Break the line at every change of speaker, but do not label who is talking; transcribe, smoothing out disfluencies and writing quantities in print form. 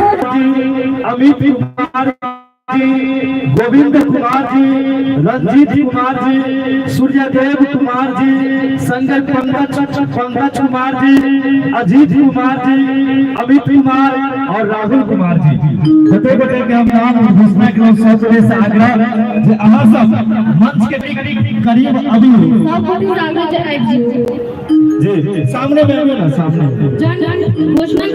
Amit Kumar ji, Govind Kumar ji, Ranjit Kumar ji, Suryadev Kumar ji, Sanjay Pankaj Pankaj Kumar ji, Ajit Kumar ji, Amit Kumar और राहुल कुमार जी। जते गोटे के हम नाम घोषणा केलहुँ, सब गोटे से आग्रह जे अहाँ सब मंच के करीब अभी
सब गोटे आगे आबि जियौ।
जी, सामने में आबियौ ना, सामने।
जहन घोषणा